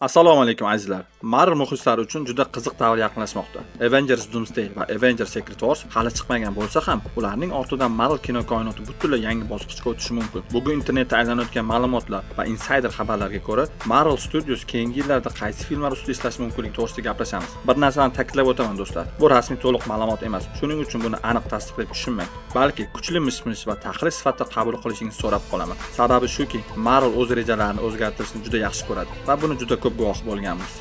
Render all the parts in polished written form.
Assalomu alaykum, azizlar. Marvel muxlislari uchun juda qiziq davr yaqinlashmoqda. Avengers Doomsday va Avengers Secret Wars hali chiqmagan bo'lsa ham, ularning ortidan Marvel kino koinoti butunlay yangi bosqichga o'tishi mumkin. Bugun internetda aylanayotgan ma'lumotlar va insider xabarlarga ko'ra, Marvel Studios keyingi yillarda qaysi filmlar ustida ishlashi mumkinligi to'g'risida gaplashamiz. Bir narsani ta'kidlab o'taman, do'stlar. Bu rasmiy to'liq ma'lumot emas. Shuning uchun buni aniq tasdiqlab tushunmang. Balki kuchli mish-mish va tahlil sifatida qabul qilishingizni so'rab qolaman. Sababi shuki, Marvel o'z rejalarini o'zgartirishni juda yaxshi ko'radi va buni juda ko'p guvohi bo'lganmiz.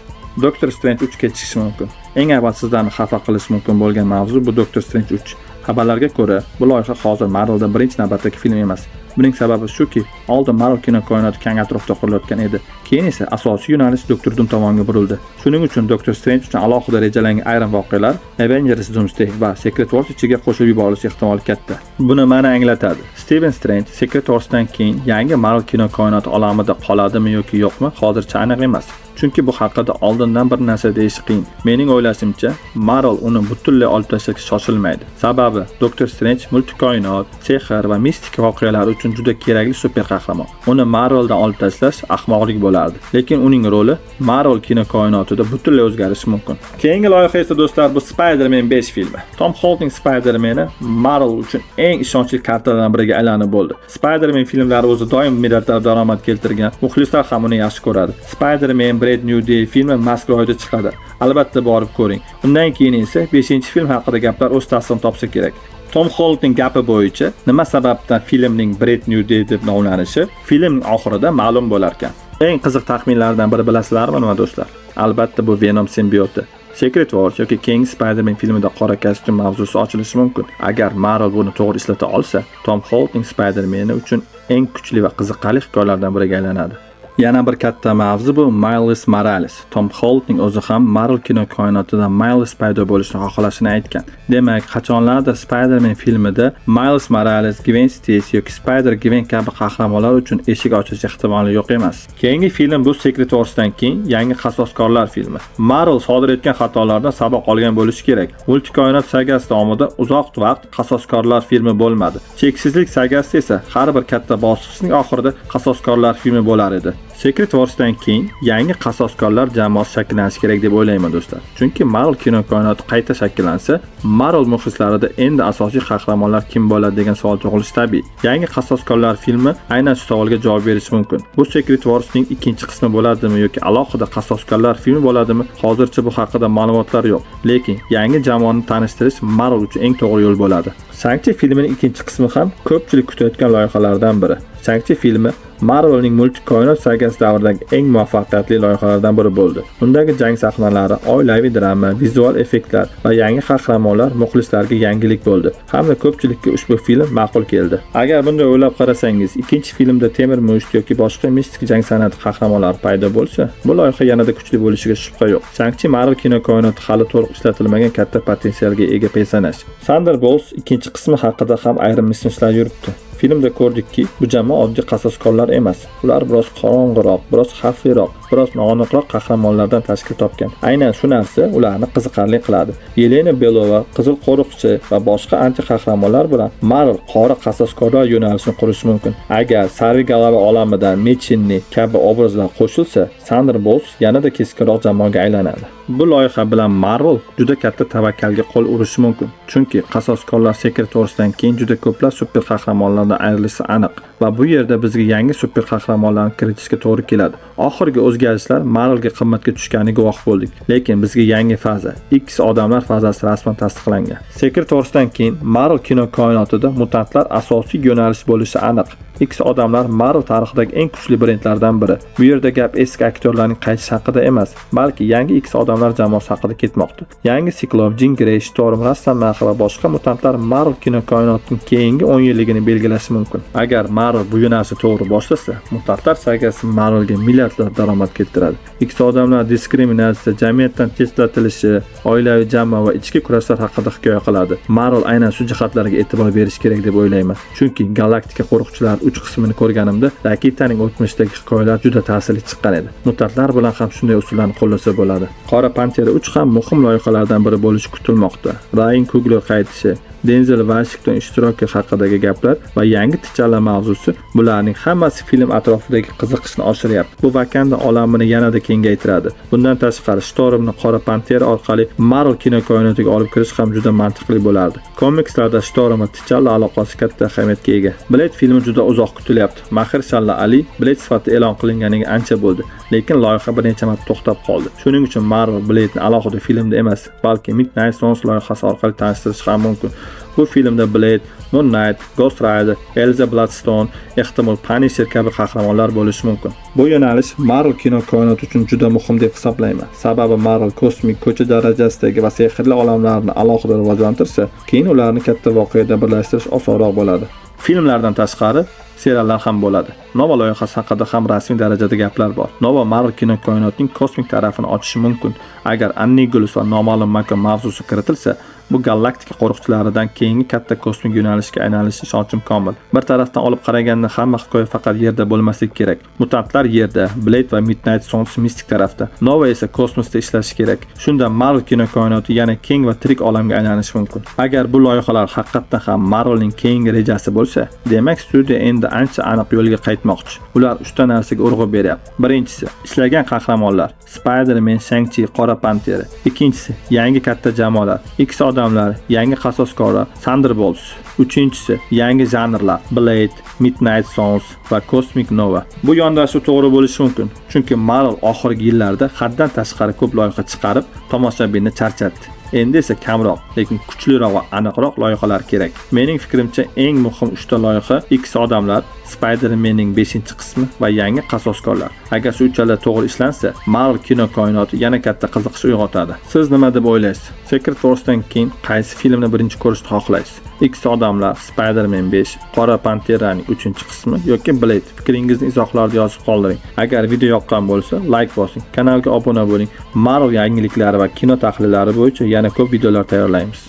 Doctor Strange 3 kechikishi mumkin. Eng avval sizlarni xafa qilishi mumkin bo'lgan mavzu bu Doctor Strange 3. Xabarlarga ko'ra, bu loyiha hozir Marvelda birinchi navbatdagi film emas. Buning sababi shuki, oldin Marvel kino koinoti kang atrofda qurilayotgan edi. Keyin esa asosiy yo'nalish Doctor Doom tomonga burildi. Shuning uchun Doctor Strange uchun alohida rejalangan ayrim voqealar Avengers Doomsday va Secret Wars ichiga qo'shib yuborilishi ehtimoli katta. Buni ma'no anglatadi. Stephen Strange Secret Warsdan keyin yangi Marvel kino koinoti olamida qoladimi yoki yo'qmi, hozircha aniq emas. Chunki bu haqida oldindan bir narsa deyish qiyin. Mening o'ylashimcha, Marvel uni butunlay olib tashlashga shoshilmaydi. Sababi Doctor Strange multikoinot, sehr va mistik voqealar uchun juda kerakli super qahramon. Uni Marveldan olib tashlash ahmoqlik bo'lardi. Lekin uning roli Marvel kino koinotida butunlay o'zgarishi mumkin. Keyingi loyiha esa, do'stlar, bu Spider-Man 5 filmi. Tom Hollandning Spider-Mani Marvel uchun eng ishonchli kartalardan biriga aylanib bo'ldi. Spider-Man filmlari o'zi doim milliardlab daromad keltirgan. Muxlislar ham uni yaxshi ko'radi. Spider-Man Brand New Day filmi mazkur oyda chiqadi. Albatta borib ko'ring. Undan keyin esa 5-film haqida gaplar o'z tasdig'ini topsa kerak. Tom Hollandning gapi bo'yicha, nima sababdan filmning Brand New Day deb nomlanishi filmning oxirida ma'lum bo'lar ekan. Eng qiziq taxminlardan biri bilasizlarmi nima, do'stlar? Albatta, bu Venom simbioti. Secret Wars yoki keyingi Spider-Man filmida qora kostyum mavzusi ochilishi mumkin. Agar Marvel buni to'g'ri ishlata olsa, Tom Hollandning Spider-Mani uchun eng kuchli va qiziqarli hikoyalardan biriga aylanadi. Yana bir katta mavzu bu Miles Morales. Tom Hollandning o'zi ham Marvel kino koinotida Miles paydo bo'lishini xohlashini aytgan. Demak, qachonlardir Spider-Man filmida Miles Morales, Gwen Stacy yoki Spider-Gwen kabi qahramonlar uchun eshik ochilish ehtimoli yo'q emas. Keyingi film bu Secret Wars'dan keyin yangi Qasoskorlar filmi. Marvel sodir etgan xatolardan saboq olgan bo'lishi kerak. Multikoinot sagasi davomida uzoq vaqt Qasoskorlar filmi bo'lmadi. Cheksizlik sagasi esa har bir katta bosqichning oxirida Qasoskorlar filmi bo'lar edi. Secret Wars'dan keyin yangi Qasoskorlar jamoasi shakllanishi kerak deb o'ylayman, do'stlar. Chunki Marvel kino koinoti qayta shakllansa, Marvel muxlislarida endi asosiy qahramonlar kim bo'ladi degan savol tug'ilishi tabiiy. Yangi Qasoskorlar filmi aynan shu savolga javob berishi mumkin. Bu Secret Wars'ning ikkinchi qismi bo'ladimi yoki alohida Qasoskorlar filmi bo'ladimi, hozircha bu haqida ma'lumotlar yo'q. Lekin yangi jamoani tanishtirish Marvel uchun eng to'g'ri yo'l bo'ladi. Shang-Chi filmining ikkinchi qismi ham ko'pchilik kutayotgan loyihalardan biri. Shang-Chi filmi Marvelning multikoinot sagasi davridagi eng muvaffaqiyatli loyihalardan biri bo'ldi. Undagi jang sahnalari, oilaviy drama, vizual effektlar va yangi qahramonlar muxlislarga yangilik bo'ldi. Hamda ko'pchilikka ushbu film ma'qul keldi. Agar bunday o'ylab qarasangiz, ikkinchi filmda temir musht yoki boshqa mistik jang san'ati qahramonlari paydo bo'lsa, bu loyiha yanada kuchli bo'lishiga shubha yo'q. Shang-Chi Marvel kino koinoti hali to'liq ishlatilmagan katta potensialga ega personaj. Thunderbolts ikkinchi qismi haqida ham ayrim mish-mishlar yuribdi. Filmda ko'rdikki, bu jamoa oddiy qasoskorlar emas. Ular biroz qorong'iroq, biroz xavfliroq, biroz noaniqroq qahramonlardan tashkil topgan. Aynan shu narsa ularni qiziqarli qiladi. Yelena Belova, Qizil qo'riqchi va boshqa anti qahramonlar bilan Marvel qora qasoskorlar yo'nalishini qurishi mumkin. Agar Сорвиголова olamidan Mechinni kabi obrazlar qo'shilsa, Thunderbolts yanada keskinroq jamoaga aylanadi. Bu loyiha bilan Marvel juda katta tavakkalga qo'l urishi mumkin. Chunki Qasoskorlar Secret Wars'dan keyin juda ko'plab super qahramonlardan ayrilishi aniq va bu yerda bizga yangi super qahramonlarni kiritishga to'g'ri keladi. Oxirgi o'zgarishlar Marvelga qimmatga tushganiga guvoh bo'ldik. Lekin bizga yangi faza, X odamlar fazasi rasman tasdiqlangan. Secret Wars'dan keyin Marvel kino koinotida mutantlar asosiy yo'nalish bo'lishi aniq. X odamlar Marvel tarixidagi eng kuchli brendlardan biri. Bu yerda gap eski aktyorlarning qaytishi haqida emas, balki yangi X odamlar jamoasi haqida ketmoqda. Yangi Siklop, Jean Grey, Storm, Rossomaxa va boshqa mutantlar Marvel kino koinotining keyingi 10 yilligini belgilashi mumkin. Agar Marvel bu yo'nalishni to'g'ri boshlasa, mutantlar sagasi Marvelga milliardlab daromad keltiradi. X odamlar diskriminatsiya, jamiyatdan chetlatilishi, oilaviy jamoa va ichki kurashlar haqida hikoya qiladi. Marvel aynan shu jihatlarga e'tibor berishi kerak deb o'ylayman. Chunki galaktika qo'riqchilari 3 qismini ko'rganimda Rakitaning o'tmishdagi hikoyalar juda ta'sirli chiqqan edi. Mutantlar bilan ham shunday usullarni qo'llasa bo'ladi. Qora Pantera 3 ham muhim loyihalardan biri bo'lishi kutilmoqda. Ryan Coogler qaytishi, Denzel Washington ishtiroki haqidagi gaplar va yangi T'Challa mavzusi, bularning hammasi film atrofidagi qiziqishni oshiryapti. Bu Vakanda olamini yanada kengaytiradi. Bundan tashqari, Shtormni Qora Pantera orqali Marvel kinokoinotiga olib kirish ham juda mantiqli bo'lardi. Komikslarda Shtorm va T'Challa aloqasi katta ahamiyatga ega. Blade filmi juda uzoq kutilyapti. Mahershala Ali Blade sifatida e'lon qilinganiga ancha bo'ldi, lekin loyiha bir necha marta to'xtab qoldi. Shuning uchun Marvel Blade'ni alohida filmda emas, balki Midnight Suns loyihasi orqali tanishtirishi ham mumkin. Bu filmda Blade, Moon Knight, Ghost Rider, Elsa Bloodstone, ehtimol Punisher kabi qahramonlar bo'lishi mumkin. Bu yo'nalish Marvel kino koinoti uchun juda muhim deb hisoblayman. Sababi Marvel kosmik, ko'cha darajasidagi va sehrli olamlarni alohida rivojlantirsa, keyin ularni katta voqeada birlashtirish osonroq bo'ladi. Filmlardan tashqari seriallar ham bo'ladi. Nova loyihasi haqida ham rasmiy darajada gaplar bor. Nova Marvel kino koinotining kosmik tarafini ochishi mumkin. Agar Annihilus va noma'lum makon mavzusi kiritilsa, bu galaktika qo'riqchilaridan keyingi katta kosmik yo'nalishga aylanishi ishonchim komil. Bir tarafdan olib qaraganda, hamma hikoya faqat Yerda bo'lmasligi kerak. Mutantlar Yerda, Blade va Midnight Suns mistik tarafda. Nova esa kosmosda ishlashi kerak. Shunda Marvel kino koinoti yana keng va tirik olamga aylanishi mumkin. Agar bu loyihalar haqiqatdan ham Marvelning keyingi rejasi bo'lsa, demak, studiya endi ancha aniq yo'lga qaytmoqchi. Ular uchta narsaga urg'u beryapti. Birinchisi, ishlagan qahramonlar: Spider-Man, Shang-Chi, Qora Pantera. Ikkinchisi, yangi katta jamoalar: X odamlar, yangi qasoskorlar, Thunderbolts. Uchinchisi, yangi janrlar: Blade, Midnight Suns va Cosmic Nova. Bu yondashuv to'g'ri bo'lishi mumkin, chunki Marvel oxirgi yillarda haddan tashqari ko'p loyiha chiqarib, tomoshabinni charchatdi. Endi esa kamroq, lekin kuchliroq va aniqroq loyihalar kerak. Mening fikrimcha, eng muhim uchta loyiha: X odamlar, Spider-Manning 5-qismi va yangi qasoskorlar. Agar shu uchala to'g'ri ishlansa, Marvel kino koinoti yana katta qiziqish uyg'otadi. Siz nima deb o'ylaysiz? Secret Wars'dan keyin qaysi filmni birinchi ko'rishni xohlaysiz? X odamlar, Spider-Man 5, Qora Panteraning 3-qismi yoki Blade? Fikringizni izohlarda yozib qoldiring. Agar video yoqqan bo'lsa, like bosing, kanalga obuna bo'ling. Marvel yangiliklari va kino tahlillari bo'yicha yana ko'p videolar tayyorlaymiz.